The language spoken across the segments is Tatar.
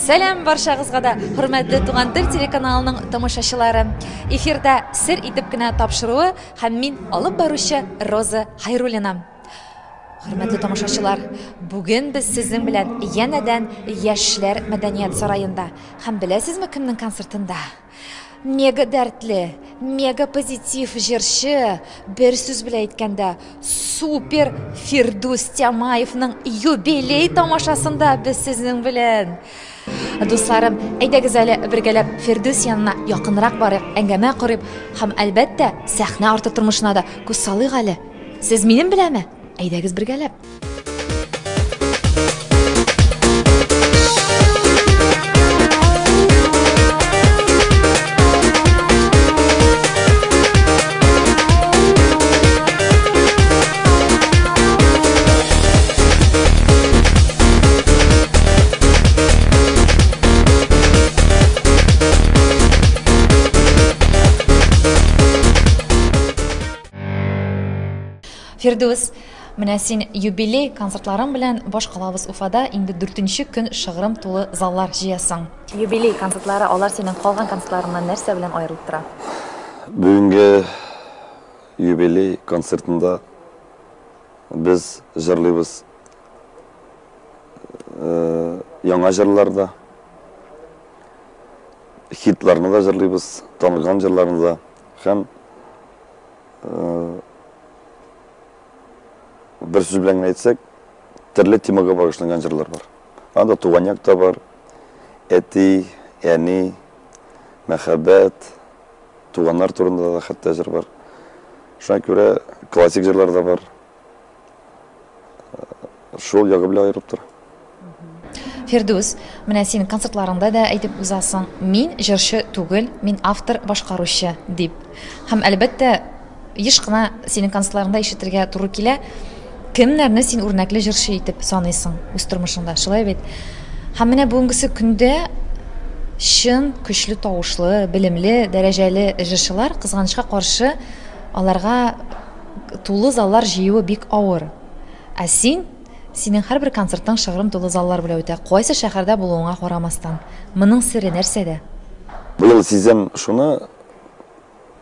Сәлам баршагызга да, хөрмәтле Туган тел телеканалының тамашачылары. Эфирда сер итеп кенә тапшыруы һәм мин алып баручы Роза Хайруллина. Хөрмәтле тамашачылар, бүген без сезнең белән янәдән Яшьләр мәдәният сараенда. Һәм беләсезме кемнең концертында? Мега дәртле, мега позитив җырчы, бер сүз белән әйткәндә, супер Фирдүс Тямаевның юбилей тамашасында без сезнең белән. Дусларым, әйдәгез әле бергәләп Фирдүс янына якынрак барыйк, әңгәмә корыйк һәм, әлбәттә, сәхнә арты тормышына да күз салыйк әле. Сез минем беләнме? Әйдәгез бергәләп. Фирдүс, менә син юбилей концертларың белән баш калабыз Уфада инде дүртенче көн шыгрым тулы заллар җыясың. Юбилей концертлары, алар синең калган концертларыңнан нәрсә белән аерылып тора? Бүгенге юбилей концертында без җырлыйбыз яңа җырлар да, хитларны да җырлыйбыз, танылган җырларны да һәм Бер сүз белән генә әйтсәк, төрле темага багышланган җырлар бар. Анда туган як та бар, әти, әни, мәхәббәт, туганнар турында да хәтта җыр бар. Шуңа күрә классик җырлар да бар. Шул ягы белән аерылып тора. Фирдүс, менә син концертларыңда да әйтеп узасың, мин җырчы түгел, мин автор, башкаручы дип. Һәм әлбәттә, еш кына синең концертларыңда ишетергә туры килә, кемнәрне син үрнәкле җырчы итеп саныйсың үз тормышыңда, шулай бит? Һәм менә бүгенгесе көндә чын көчле тавышлы, белемле, дәрәҗәле җырчылар, кызганычка каршы, аларга тулы заллар җыюы бик авыр. Ә син Синең һәрбер концертың шыгрым тулы заллар белән үтә, кайсы шәһәрдә булуыңа карамастан. Моның сере нәрсәдә? Быел сизәм шуны,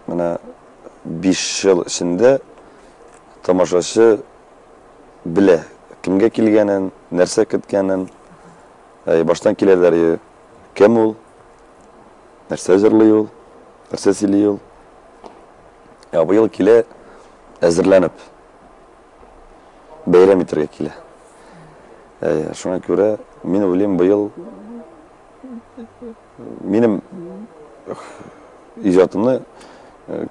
менә 5 ел эчендә тамашачы белә, кемгә килгәнен, нәрсә көткәнен. Әй, баштан киләләр, кем ул, нәрсә җырлый ул, нәрсә сөйли ул. Ә быел килә әзерләнеп. Бәйрәм итәргә килә. Әйе, шуңа күрә мин уйлыйм, быел минем иҗатымны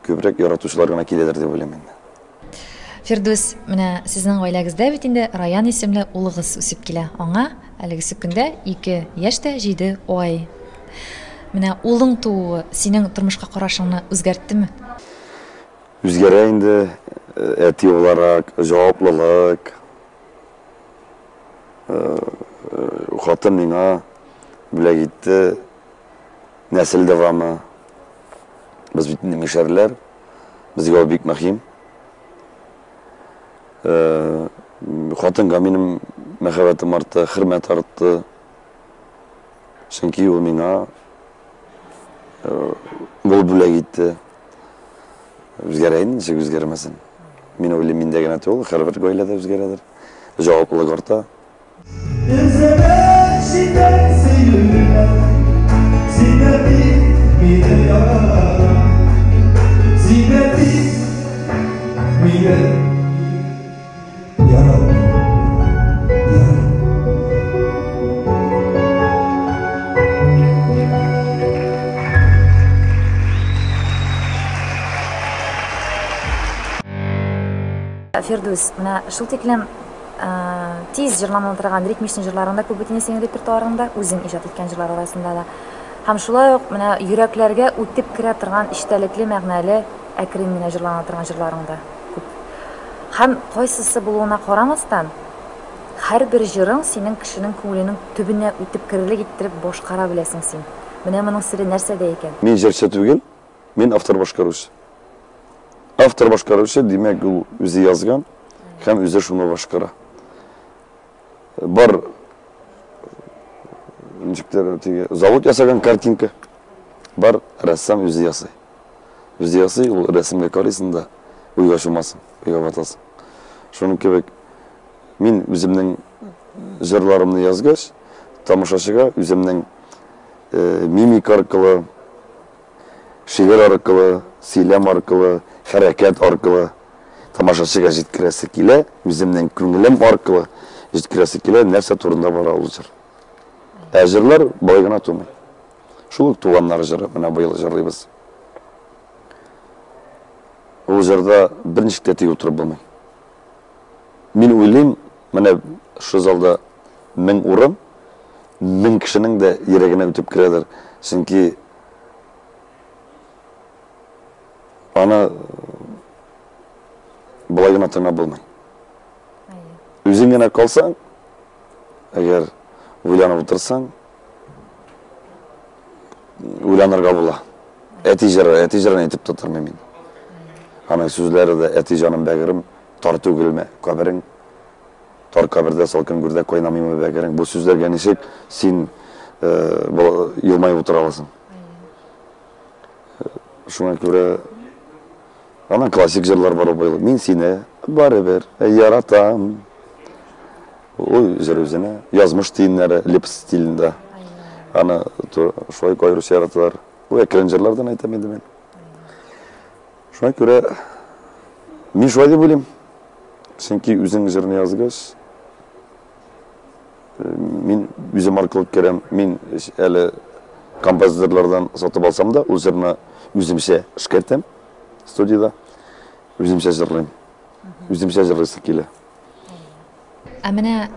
күбрәк яратучылар гына киләдер дип уйлыйм инде. Фирдүс, менә сезнең гаиләгездә бит инде Раян исемле улыгыз үсеп килә. Аңа әлегесе көндә 2 яшь тә 7 ай. Менә улың тууы синең тормышка карашыңны үзгәрттеме? Үзгәрә инде, әти буларак, җаваплылык. Хатын миңа бүләк итте нәсел дәвамы. Без бит инде мишәрләр, безгә ул бик мөһим. Хатынга минем мәхәббәтем артты, хөрмәт артты. Чөнки ул миңа ул бүләк итте. Үзгәрә инде, ничек үзгәрмәсен. Мин уйлыйм, миндә генә түгел, һәрбер гаиләдә үзгәрәдер. Җаваплылык арта. Өзелеп җитәр сөюләр, Син дә бит мине ярат, Син дә бит мине Фирдүс, менә шул тиклем тиз җырлана торган ритмичный җырларың да күп бит инде синең репертуарыңда, үзең иҗат иткән җырлар арасында да. Һәм шулай ук менә йөрәкләргә үтеп керә торган эчтәлекле, мәгънәле, әкрен генә җырлана торган җырларың да күп. Һәм кайсысы булуына карамастан, һәрбер җырың синең кешенең күңеленең төбенә үтеп керерлек иттереп башкара беләсең син. Менә моның сере нәрсәдә икән? Мин җырчы түгел, мин автор-башкаручы. Автор-башкаручы, димәк, ул үзе язган һәм үзе шуны башкара. Бар ничектер теге завод ясаган картинка бар, рәссам үзе ясый. Үзе ясый, ул рәсемгә карыйсың да, уйга чумасың, уйга батасың. Шуның кебек мин үземнең җырларымны язгач, тамашачыга үземнең э, мимика аркылы, шигырь аркылы, сөйләм аркылы, хәрәкәт аркылы тамашачыга җиткерәсе килә, үземнең күңелем аркылы җиткерәсе килә, нәрсә турында бара ул җыр. Ә җырлар болай гына тумый. Шул ук туганнар җыры, менә быел җырлыйбыз. Ул җырда берничек тә тик утырып булмый. Мин уйлыйм, менә шу залда 1000 урын, 1000 кешенең дә йөрәгенә үтеп керәдер. Чөнки аны болай гына тыңлап булмый. Үзең генә калсаң, әгәр уйланып утырсаң, уйланырга була. Әти җыры, әти җырын әйтеп тә тормыйм мин. Аның сүзләре дә әти җаным бәгырем, тар түгелме каберең, тар кабердә салкын гүрдә кайнамыймы бәгырең. Бу сүзләргә ничек син елмаеп утыра аласың? Шуңа күрә аның классик җырлар бар быел. Мин сине барыбер яратам. Ул җыр үзенә язмыш тиеннәре лепс стилендә. Аны шулай аеруча яраталар. Бу әкрен җырлардан әйтәм инде мин. Шуңа күрә мин шулай дип уйлыйм. Чөнки үзең җырны язгач, мин үзем аркылы керәм. Мин әле композиторлардан сатып алсам да, ул җырны үземчә эшкәртәм студиядә. Үземчә җырлыйм. Үземчә җырлыйсы килә. Ә менә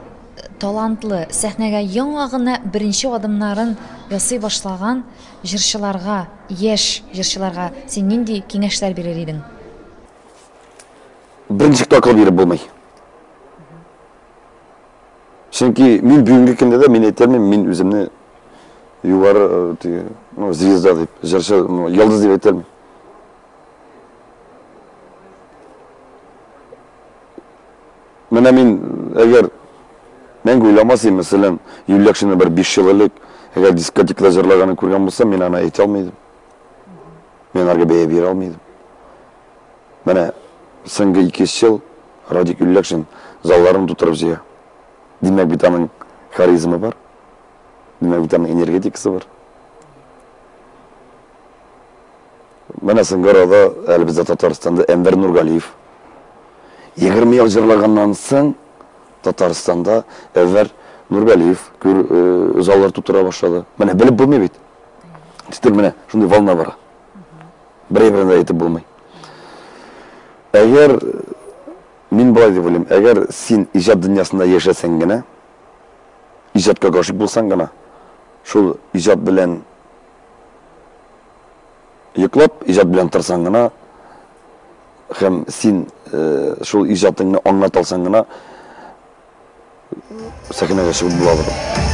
талантлы, сәхнәгә яңа гына беренче адымнарын ясый башлаган җырчыларга, яшь җырчыларга син нинди киңәшләр бирер идең? Берничек тә акыл биреп булмый. Чөнки мин бүгенге көндә дә мин әйтә алмыйм, мин үземне югары э, теге, ну, звезда дип, җырчы, ну, йолдыз дип әйтә алмыйм. Менә мин әгәр мәңге уйламас идем, мәсәлән, Юльякшинны бер 5 ел элек, әгәр дискотекада җырлаганын күргән булсам, мин аны әйтә алмый идем. Мин аларга бәя бирә алмый идем. Менә соңгы 2 ел Радик Юльякшин залларын тутырып җыя. Димәк бит аның харизмы бар. Димәк бит аның энергетикасы бар. Менә соңгы арада әле бездә Татарстанда Әнвәр Нургалиев 20 ел җырлаганнан соң Татарстанда Әнвәр Нургалиев күр э, заллар тутыра башлады. Менә белеп булмый бит. Теперь менә шундый волна бара. Бер әйберне дә әйтеп булмый. Әгәр мин болай дип уйлыйм, әгәр син иҗат дөньясында яшәсәң генә, иҗатка гашыйк булсаң гына, шул иҗат белән йоклап, иҗат белән торсаң гына һәм син э, шул иҗатыңны аңлата алсаң гына сәхнәгә чыгып буладыр.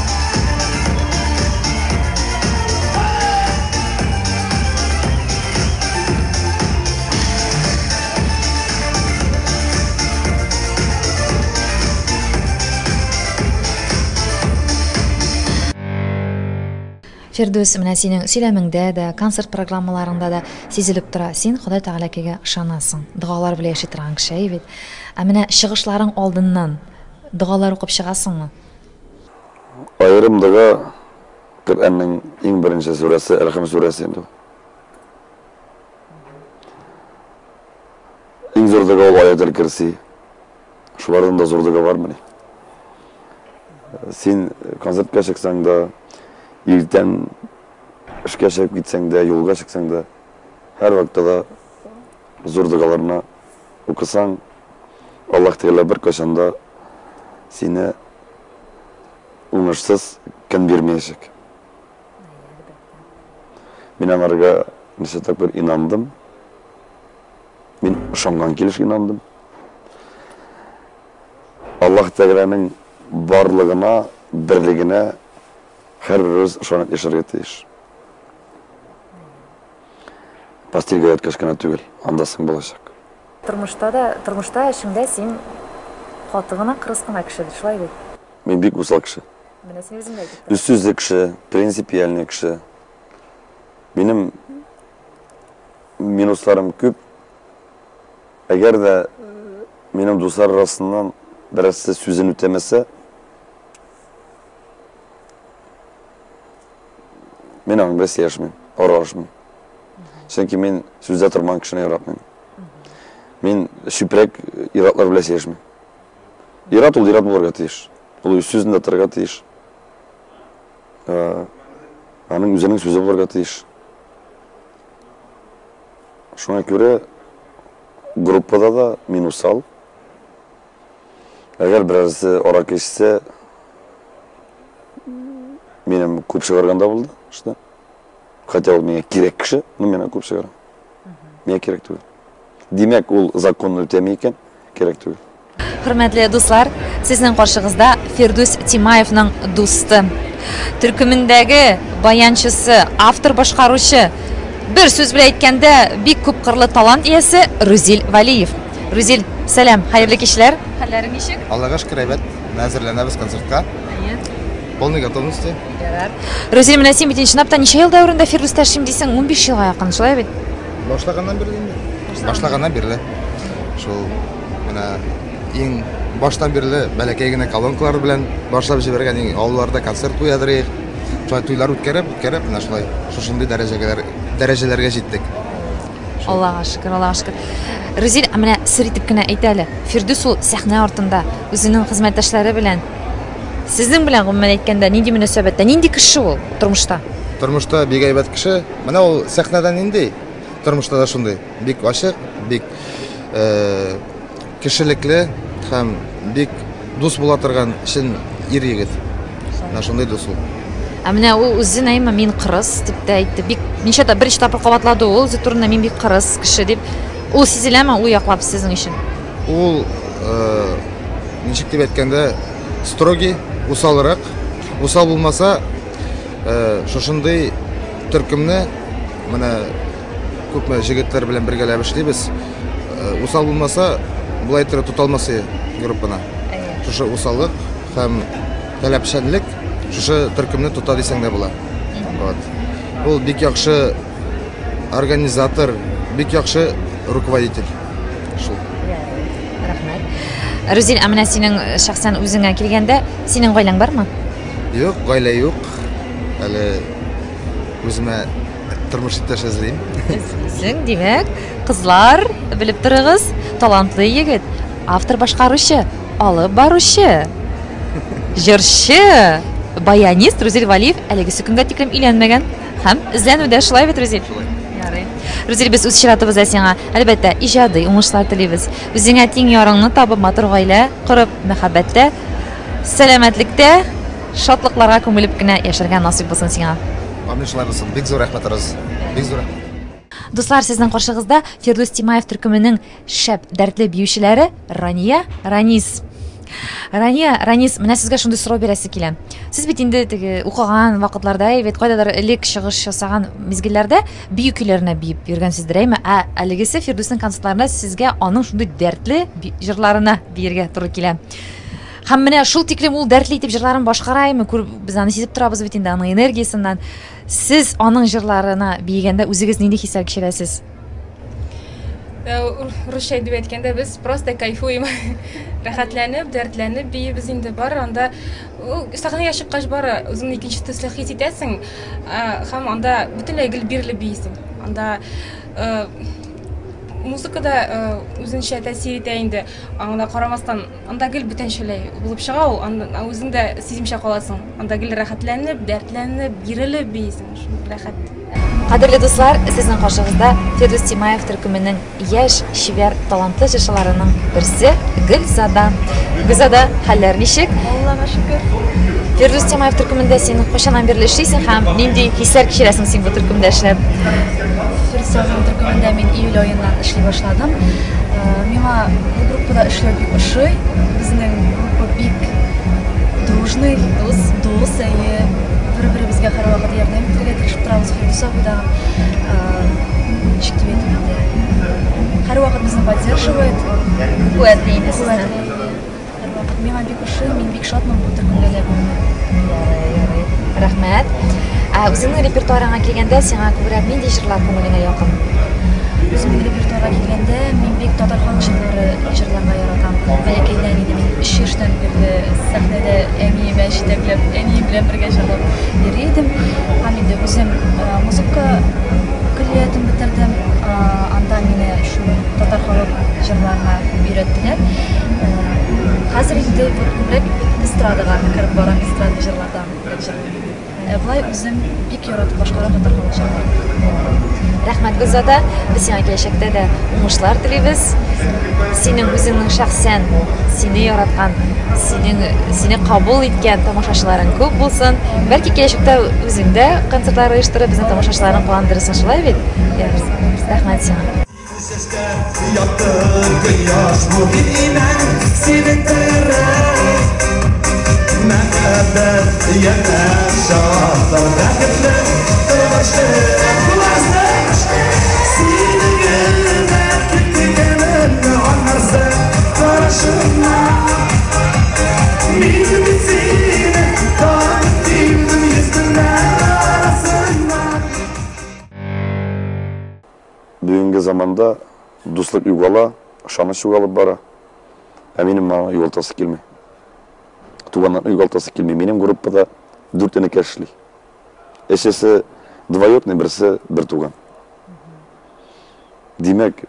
Фирдүс, менә синең сөйләмеңдә дә, концерт программаларыңда да сизелеп тора, син Ходай Тәгаләкегә ышанасың, догалар белән яши торган кеше, әйе бит? Ә менә чыгышларың алдыннан догалар укып чыгасыңмы? Аерым дога Коръәннең иң беренче сүрәсе Әлхәм сүрәсе инде ул. Иң зур дога ул Аятел Керси. Шулардан да зур дога бармыни? Син концертка чыксаң да, иртән эшкә чыгып китсәң дә, юлга чыксаң да, һәрвакытта да зур догаларны укысаң, Аллаһ Тәгалә беркайчан да сине уңышсыз көн бирмәячәк. Мин аларга ничә тапкыр инандым. Мин ышанган килеш инандым. Аллаһ Тәгаләнең барлыгына, берлегенә һәрберебез ышанып яшәргә тиеш. Постельгә яткач кына түгел, анда соң булачак. Тормышта да, тормышта эшеңдә син каты гына, кырыс кына кеше, шулай бит? Мин бик усал кеше. Менә син үзең дә әйтеп Үз сүзле кеше, принципиальный кеше. Минем минусларым күп. Әгәр дә минем дуслар арасыннан берәрсе сүзен үтәмәсә, мин аның белән сөйләшмим, аралашмыйм. Чөнки мин сүздә тормаган кешене яратмыйм. Мин чүпрәк ир-атлар белән сөйләшмим. Ир-ат ул ир-ат булырга тиеш. Ул үз сүзендә торырга тиеш. Аның үзенең сүзе булырга тиеш. Шуңа күрә группада да мин усал. Әгәр берәрсе аракы эчсә, минем күп чыгарган да булды, что. Хотя ул миңа кирәк кеше, но мин аны күп чыгарам. Миңа кирәк түгел. Димәк, ул законны үтәми икән, кирәк түгел. Хөрмәтле дуслар, сезнең каршыгызда Фирдүс Тимаевның дусты. Төркемендәге баянчысы, автор-башкаручы, бер сүз белән әйткәндә, бик күп кырлы талант иясе Рузил Валиев. Рузил, сәлам, хәерле кичләр. Хәлләрең ничек? Аллага шөкер, әйбәт. Менә әзерләнәбез концертка. Әйе. Полной готовности. Ярар. Рузил, менә син бит инде чынлап та ничә ел дәверендә Фирдүстә эшлим дисең? 15 елга якын, шулай бит? Башлаганнан бирле инде. Башлаганнан бирле. Шул менә иң баштан бирле бәләкәй генә колонкалар белән башлап җибәргән, иң авылларда концерт куядыр идек. Шулай туйлар үткәреп, үткәреп, менә шулай шушындый дәрәҗәгә дәрәҗәләргә җиттек. Аллага шөкер, Аллага шөкер. Рузил, ә менә сер итеп кенә әйт әле. Фирдүс ул сәхнә артында үзенең хезмәттәшләре белән сезнең белән гомумән әйткәндә нинди мөнәсәбәттә, нинди кеше ул тормышта? Тормышта бик әйбәт кеше. Менә ул сәхнәдә нинди, тормышта да шундый. Бик ачык, бик э, кешелекле һәм бик дус була торган чын ир-егет. Менә шундый дус ул. Ә менә ул үзе Наима мин кырыс дип тә әйтте. Бик ничә та берничә тапкыр кабатлады ул үзе турында мин бик кырыс кеше дип. Ул сизеләме ул яклап сезнең өчен? Ул э, ничек дип әйткәндә, строгий, усалрак. Усал булмаса, э, шушындый төркемне менә күпме җегетләр белән бергәләп эшлибез. Э, усал булмаса, болай иттереп тота алмас иде группаны. Шушы усаллык һәм таләпчәнлек шушы төркемне тота дисәң дә була. Вот. Ул бик яхшы организатор, бик яхшы руководитель. Шул. Рәхмәт. Рузил, ә менә синең шәхсән үзеңә килгәндә, синең гаиләң бармы? Юк, гаилә юк. Әле үземә тормыш иптәше эзлим. Эзлисең, димәк, кызлар, белеп торыгыз, талантлы егет, автор башкаручы, алып баручы, җырчы, баянист Рузил Валиев әлегесе көнгә тиклем өйләнмәгән һәм эзләнүдә, шулай бит, Рузил? Шулай. Ярый. Рузил, без үз чиратыбызда сиңа, әлбәттә, иҗади уңышлар телибез. Үзеңә тиң ярыңны табып, матур гаилә корып, мәхәббәттә, сәламәтлектә, шатлыкларга күмелеп кенә яшәргә насыйп булсын сиңа. Амин, шулай булсын. Бик зур рәхмәт, Роза. Бик зур рәхмәт. Дуслар, сезнең каршыгызда Фирдүс Тимаев төркеменең шәп, дәртле биючеләре Рания, Ранис. Рания, Ранис, менә сезгә шундый сорау бирәсе килә. Сез бит инде теге укыган вакытларда, әйбәт, кайдадыр элек чыгыш ясаган мизгелләрдә бию көйләренә биеп йөргәнсездер, әйме? Ә әлегесе Фирдүснең концертларында сезгә аның шундый дәртле җырларына биергә туры килә. Һәм менә шул тиклем ул дәртле итеп җырларын башкара име, күреп, без аны сизеп торабыз бит инде аның энергиясеннән. Сез аның җырларына биегәндә үзегез нинди хисләр кичерәсез? Э, русча дип әйткәндә, без просто кайфуем. Рәхәтләнеп, дәртләнеп биебез инде бар. Анда сәхнәгә чыккач бары үзеңне икенче төсле хис итәсең. Э, һәм анда бөтенләй гел бирелеп биисең. Анда э, музыка да үзенчә тәэсир итә инде. Аңа да карамастан, Анда гел бүтәнчәләй булып чыга ул, анда үзең дә сизмичә каласың. Анда гел рәхәтләнеп, дәртләнеп, бирелеп биисең. Шундый рәхәт. Кадерле дуслар, сезнең каршыгызда Фирдүс Тимаев төркеменең яшь, чибәр, талантлы җырчыларының берсе Гөлзада. Гөлзада, хәлләр ничек? Аллага шөкер. Фирдүс Тимаев төркемендә син кайчаннан бирле эшлисең һәм нинди хисләр кичерәсең син бу төркемдә эшләп? Фирдүс абыйның төркемендә мин июль аеннан эшли башладым. Миңа бу группада эшләү бик ошый. Безнең группа бик дружный, дус, дус, әйе. Бер-беребезгә һәрвакыт ярдәм итәргә тырышып торабыз. Фирдүс абый да, ничек дип әйтим инде, һәрвакыт безне поддерживает. Куәтли инде сезне. Куәтли, һәрвакыт. Миңа бик ошый, мин бик шатмын бу төркемгә эләгүемә. Ярый, ярый. Рәхмәт. Ә үзеңнең репертуарыңа килгәндә, сиңа күбрәк нинди җырлар күңелеңә якын? Үземнең репертуарга килгәндә, мин бик татар халык җырлары җырларга яратам. Бәләкәйдән инде мин өч яшьтән бирле сәхнәдә әниемә җитәкләп, әнием белән бергә җырлап йөри идем. Һәм инде үзем музыка көллиятен бетердем. Анда мине шул татар халык җырларына күп өйрәттеләр. Хәзер инде вот күбрәк эстрадага кереп барам, эстрада җырлардан күбрәк җырлыйм. Ә болай үзем бик яратып башкарам татар халык җырларын. Рәхмәт, Гөлзада. Без сиңа киләчәктә дә уңышлар телибез. Синең үзеңнең шәхсән сине яраткан, синең сине кабул иткән тамашачыларың күп булсын. Бәлки киләчәктә үзең дә концертлар оештырып, безнең тамашачыларны куандырырсың, шулай бит? Рәхмәт сиңа. Чәчкә якты кояш бу имән сине терә. Мәхәббәт янә шатлар бәхетле тормышны буласың. Синең генә көткәнемне аңларсың карашыңнан. Мин бит сине танып килдем йөз меңнәр арасыннан. Бүгенге заманда дуслык югала, ышаныч югалып бара. Ә минем моңа югалтасы килми. Туганнарны югалтасы килми. Минем группада дүрт энекәш эшли. Өчесе двоюродный, берсе бер туган. Димәк,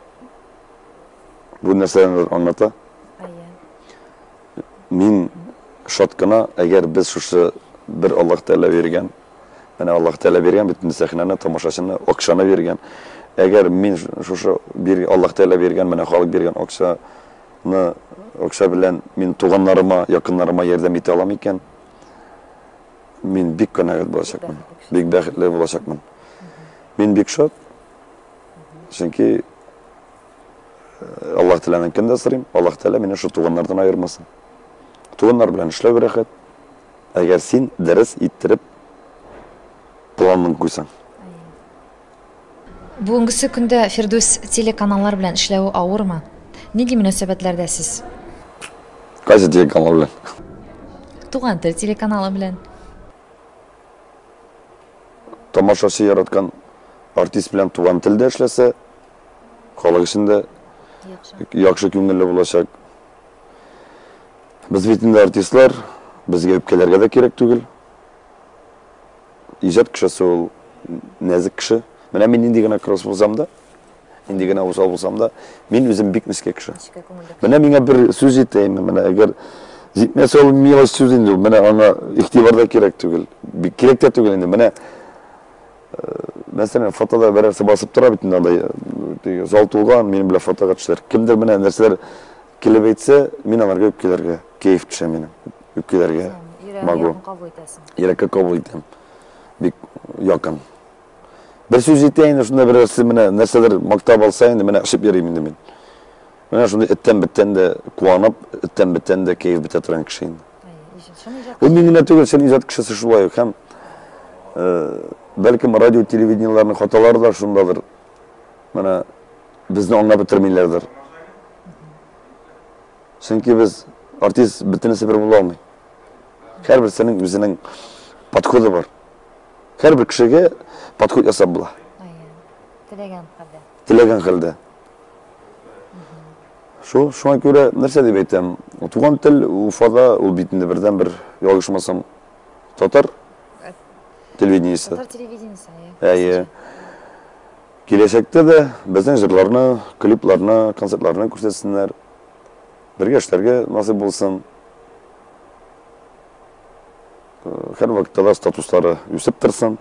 бу нәрсәне аңлата. Мин шат кына, әгәр без шушы бер Аллаһ Тәгалә биргән, менә Аллаһ Тәгалә биргән бөтен сәхнәне, тамашачыны, акчаны биргән. Әгәр мин шушы бир, Аллаһ Тәгалә биргән, менә халык биргән акчаны, акча белән мин туганнарыма, якыннарыма ярдәм итә алам икән, мин бик канәгать булачакмын, бик бәхетле булачакмын. Мин бик шат, чөнки Аллаһ Тәгаләдән кем дә сорыйм, Аллаһ Тәгалә мине шул туганнардан аермасын. Туганнар белән эшләү рәхәт, әгәр син дөрес иттереп планын куйсаң. Бүгенгесе көндә Фирдүс телеканаллар белән эшләве авырмы? Нинди мөнәсәбәтләрдә сез? Кайсы телеканал белән? Туган тел телеканалы белән. Тамашачы яраткан артист белән туган телдә эшләсә, халык өчен дә яхшы күңелле булачак. Без бит инде артистлар, безгә үпкәләргә дә кирәк түгел. Иҗат кешесе ул нәзек кеше. Менә мин нинди генә кросс булсам да, нинди генә усал булсам да, мин үзем бик нечкә кеше. Менә миңа бер сүз җитә инде, менә әгәр җитмәсә ул мелочь сүз инде ул, менә аңа игътибар да кирәк түгел. Бик кирәк тә түгел инде. Менә мәсәлән, фотода берәрсе басып тора бит инде анда, теге зал тулган, минем белән фотога төшәләр. Кемдер менә нәрсәләр килеп әйтсә, мин аларга үпкәләргә кәеф төшә минем. Үпкәләргә могу. Йөрәккә кабул итәм. Бик якын. Бер сүз җитә инде, шунда берәрсе менә нәрсәдер мактап алса инде, менә очып йөрим инде мин. Менә шундый эттән-беттән дә куанып, эттән-беттән дә кәеф бетә торган кеше инде. Ул мин генә түгел, чын иҗат кешесе шулай ук. Һәм бәлкем радио, телевидениеләрнең хаталары да шундадыр. Менә безне аңлап бетермиләрдер. Чөнки без артист бөтенесе бер була алмый. Һәрберсенең үзенең подходы бар. Һәрбер кешегә подход ясап була. Теләгән хәлдә. Теләгән хәлдә. Шул, шуңа күрә нәрсә дип әйтәм? Туган тел Уфада ул бит инде бердән-бер, ялгышмасам, татар телевидениесе. Татар телевидениесе, әйе. Әйе. Киләчәктә дә безнең җырларны, клипларны, концертларны күрсәтсеннәр. Бергә эшләргә насыйп булсын. Һәрвакытта да статуслары үсеп торсын.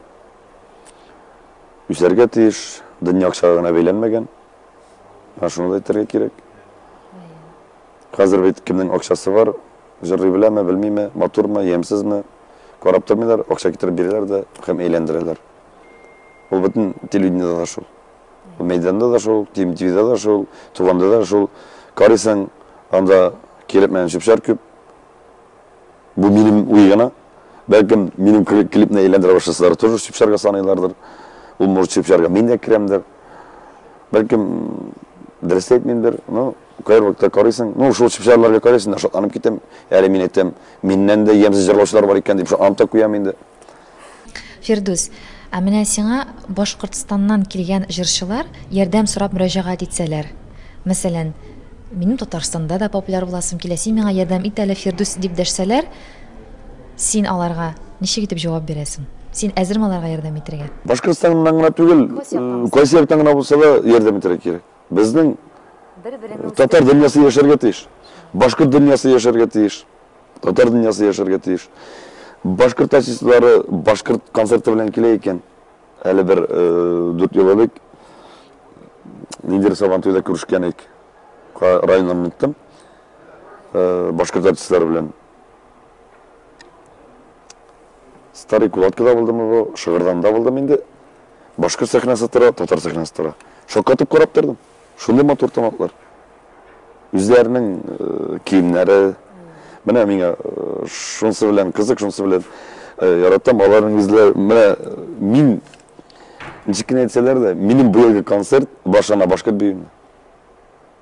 Үсәргә тиеш, дөнья акчага гына бәйләнмәгән. Менә шуны да әйтергә кирәк. Хәзер бит кемнең акчасы бар, җырлый беләме, белмиме, матурмы, ямьсезме, карап тормыйлар, акча китереп бирәләр дә һәм әйләндерәләр. Ул бөтен телевидениедә дә шул. Ул мәйданда да шул, ТВда да шул, Туганда да шул. Карыйсың, анда кирәкмәгән чүп-чар күп. Бу минем уй гына. Бәлкем, минем клипны әйләндерә башласалар, тоже чүп-чарга саныйлардыр. Ул, может, чүп-чарга мин дә керәмдер. Бәлкем, дөрес әйтмимдер, но Кайбер вакытта карыйсың, ну, шул чүп-чарларга карыйсың да, шатланып китәм. Әле мин әйтәм, миннән дә ямьсез җырлаучылар бар икән дип шатланып та куям инде. Фирдүс, ә менә сиңа Башкортстаннан килгән җырчылар ярдәм сорап мөрәҗәгать итсәләр, мәсәлән, минем Татарстанда да популяр буласым килә, син миңа ярдәм ит әле, Фирдүс, дип дәшсәләр, син аларга ничек итеп җавап бирәсең? Син әзерме аларга ярдәм итәргә? Башкортстаннан гына түгел, кайсы яктан гына булса да ярдәм итәргә кирәк. Безнең татар дөньясы яшәргә тиеш. Башкорт дөньясы яшәргә тиеш. Татар дөньясы яшәргә тиеш. Башкорт артистлары башкорт концерты белән килә икән. Әле бер 4 ел элек ниндидер Сабантуйда күрешкән идек. Районнан оныттым. Башкорт артистлары белән. Старый Кулаткада булдымы бу, Шыгырданда булдым инде. Башкорт сәхнәсе тора, татар сәхнәсе тора. Шаккатып карап тордым. Шундый матур тамаклар. Үзләренең э, киемнәре. Менә миңа э, шунысы белән кызык, шунысы белән э, яратам. Аларның үзләре менә мин ничек кенә әйтсәләр дә, минем быелгы концерт башлана башкорт биюеннән.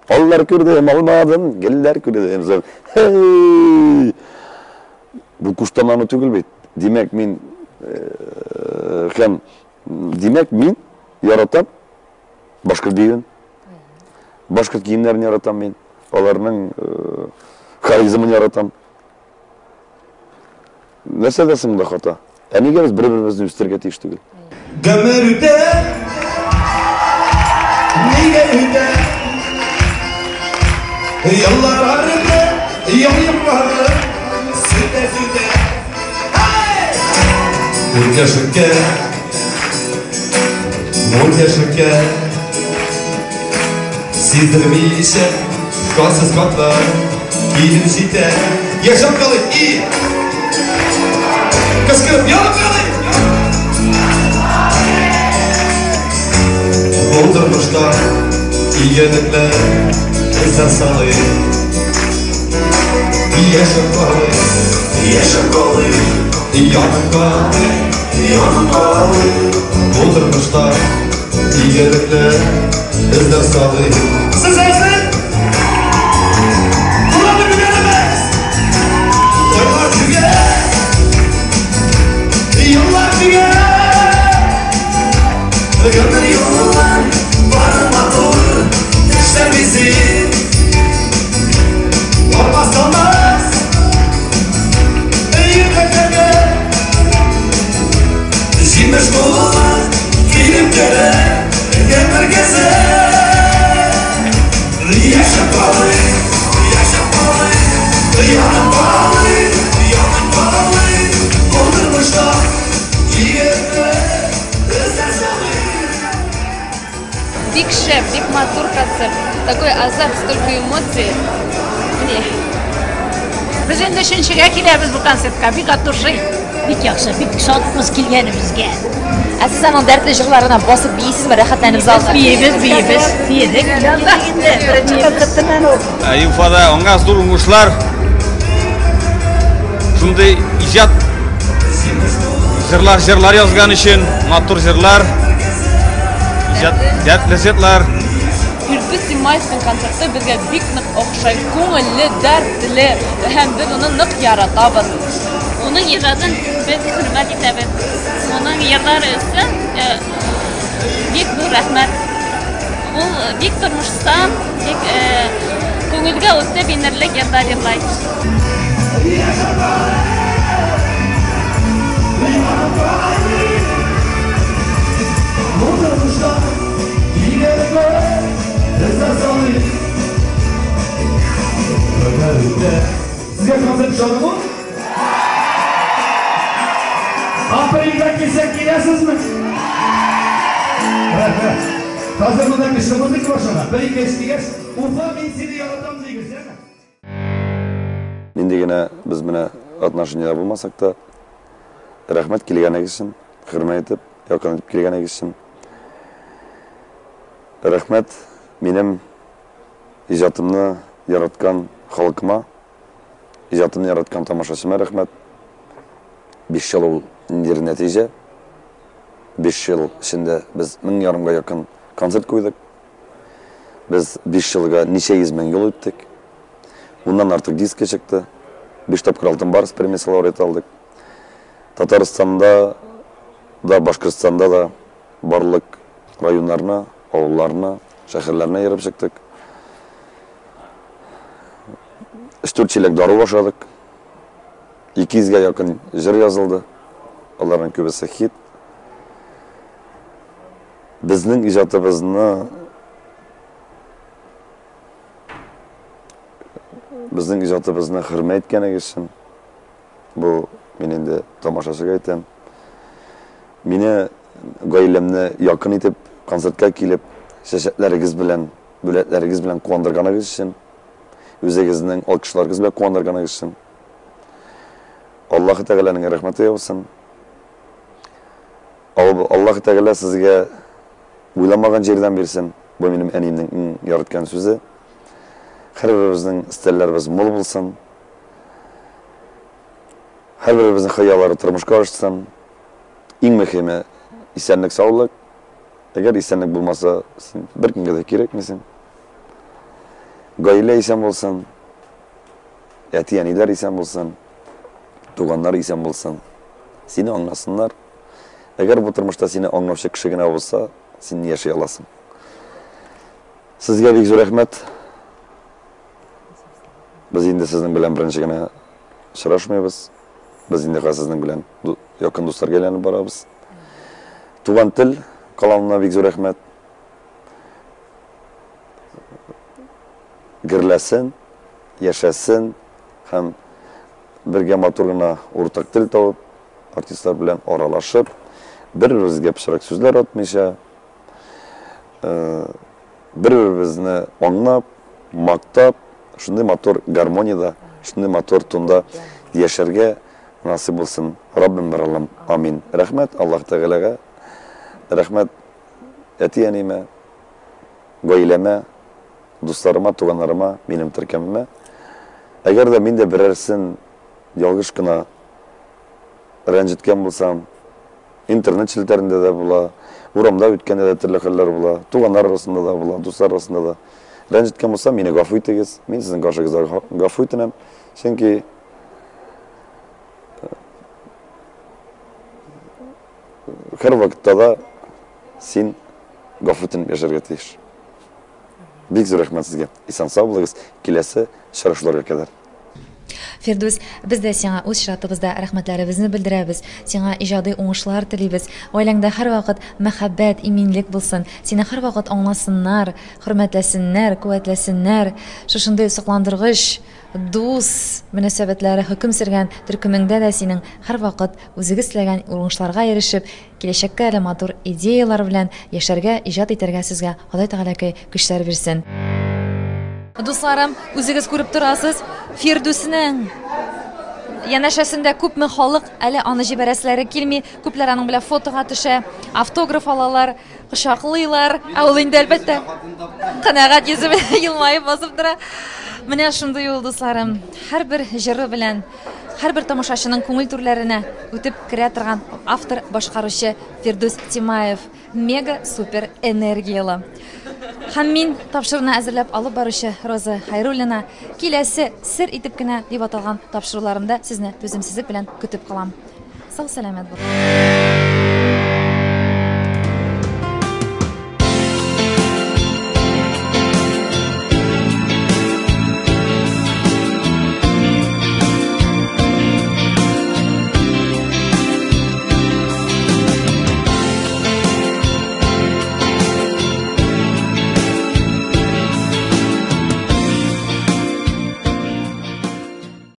Аллар күрдем, алмадым, гөлләр күрдем. Хей! Бу куштанлану түгел бит. Димәк, мин һәм димәк, мин яратам башкорт биюен. Башкорт киемнәрен яратам мин. Аларның харизмын яратам. Нәрсәдә соң монда хата? Ә нигә без бер-беребезне үстерергә тиеш түгел? Гомер үтә, нигә үтә? Еллар арты, ел юллары сүтә-сүтә. Ут яшеккә, мут яшеккә, сиздермичә, кансыз картлар килеп җитә. Яшәп калыйк и кычкырып янып калыйк. Бу тормышта игелекләр эзләр салыйк. Яшәп калыйк, яшәп калыйк, янып калыйк, янып калыйк. Бу тормышта игелекләр эзләр салыйк. Сез әзер? Туранны күтәрәбез! Айлар төгәл, еллар төгәл. Гомер юллар бары матур төшләр бизи. Бармас талмас йөрәкләргә җимеш булып килеп керә гомер көзе. Яшәп калыйк, яшәп калыйк, янып калыйк, янып калыйк. Бу тормышта игелекле эзләр салыйк. Бик шәп, бик матур концерт. Такой азарт, столько эмоций. Мне. Без инде өченчегә киләбез бу концертка, бик от души. Бик яхшы, бик шатбыз килгәнебезгә. Ә сез аның дәртле җырларына басып биисезме, рәхәтләнеп залда? Биебез, биебез, биедек. Инде беренче концертыннан ул. Уфада аңа зур уңышлар. Шундый иҗат җырлар, җырлар язган өчен, матур җырлар, иҗат, дәртле җырлар. Фирдүс Тимаевның концерты безгә бик нык охшай, күңелле, дәртле һәм без аны нык яратабыз. Уның иҗатын без хөрмәт итәбез. Уның йырлары өчен бик зур рәхмәт. Ул бик тормышчан, бик күңелгә үтеп инерлек йырлар йырлай. Яшәп калыйк, янып калыйк. Бу тормышта игелекле эзләр салыйк. Гомер үтә. Сезгә концерт ошадымы? Апрельдә килсәк киләсезме? Рәхмәт. Хәзер монда көчле музыка башлана. Бер, ике, өч дигәч, Уфа, мин сине яратам дигез, яме? Нинди генә без менә отношениедә булмасак та, рәхмәт килгәнегез өчен, хөрмәт итеп, якын итеп килгәнегез өчен. Рәхмәт минем иҗатымны яраткан халкыма, иҗатымны яраткан тамашачыма рәхмәт. 5 ел ул ниндидер нәтиҗә. 5 ел эчендә без 1500 га якын концерт куйдык. Без 5 елга ничә йөз мең юл үттек. Уннан артык диска чыкты. 5 тапкыр Алтын Барс премиясе лауреаты алдык. Татарстанда да, Башкортстанда да барлык районнарны, авылларны, шәһәрләрне йөреп чыктык. Өч-дүрт чиләк дару ашадык. 200 гә якын җыр язылды. Аларның күбесе хит. Безнең иҗатыбызны безнең иҗатыбызны хөрмәт иткәнегез өчен бу мин инде тамашачыга әйтәм. Мине гаиләмне якын итеп концертка килеп, чәчәкләрегез белән, бүләкләрегез белән куандырганыгыз өчен, үзегезнең алкышларыгыз белән куандырганыгыз өчен Аллаһы Тәгаләнең рәхмәте яусын. Аллаһ Тәгалә сезгә уйламаган җирдән бирсен. Бу минем әниемнең иң яраткан сүзе. Һәрберебезнең өстәлләребез мул булсын. Һәрберебезнең хыяллары тормышка ашсын. Иң мөһиме исәнлек, саулык. Әгәр исәнлек булмаса, син беркемгә дә кирәкмисең. Гаилә исән булсын. Әти-әниләр исән булсын. Туганнар исән булсын. Сине аңласыннар. Әгәр бу тормышта сине аңлаучы кеше генә булса, син яши аласың. Сезгә бик зур рәхмәт. Без инде сезнең белән беренче генә очрашмыйбыз. Без инде хәзер сезнең белән якын дусларга әйләнеп барабыз. Туган тел каналына бик зур рәхмәт. Гөрләсен, яшәсен һәм бергә матур гына уртак тел табып, артистлар белән аралашып, бер-беребезгә пычрак сүзләр атмыйча, бер-беребезне аңлап, мактап, шундый матур гармониядә, шундый матур тонда яшәргә насыйп булсын. Раббым бер Аллам. Амин. Рәхмәт Аллаһ Тәгаләгә. Рәхмәт әти-әниемә, гаиләмә, дусларыма, туганнарыма, минем төркемемә. Әгәр дә мин дә берәрсен ялгыш кына рәнҗеткән булсам, интернет челтәрендә дә була, урамда үткәндә дә төрле хәлләр була, туганнар арасында да була, дуслар арасында да. Рәнҗеткән булсам, мине гафу итегез. Мин сезнең каршыгызда гафу үтенәм. Чөнки һәрвакытта да син гафу үтенеп яшәргә тиеш. Бик зур рәхмәт сезгә. Исән-сау булыгыз. Киләсе очрашуларга кадәр. Фирдүс, без дә сиңа үз чиратыбызда рәхмәтләребезне белдерәбез. Сиңа иҗади уңышлар телибез. Гаиләңдә һәрвакыт мәхәббәт, иминлек булсын. Сине һәрвакыт аңласыннар, хөрмәтләсеннәр, куәтләсеннәр. Шушындый сокландыргыч дус мөнәсәбәтләре хөкем сөргән төркемеңдә дә синең һәрвакыт үзегез теләгән уңышларга ирешеп, Киләчәккә әле матур идеялар белән яшәргә, иҗат итәргә сезгә Ходай Тәгаләкәй көчләр бирсен. Дусларым, үзегез күреп торасыз, Фирдүснең янәшәсендә күпме халык, әле аны җибәрәселәре килми, күпләр аның белән фотога төшә, автограф алалар, кочаклыйлар. Ә ул инде, әлбәттә, канәгать йөзе белән елмаеп басып тора. Менә шундый ул, дусларым, һәрбер җыры белән Һәрбер тамашачының күңел түрләренә үтеп керә торган автор, башкаручы Фирдүс Тимаев мега супер энергиялы. Һәм мин тапшыруны әзерләп алып баручы Роза Хайруллина киләсе сер итеп кенә дип аталган тапшыруларымда сезне түземсезлек белән көтеп калам. Сау сәламәт булыгыз.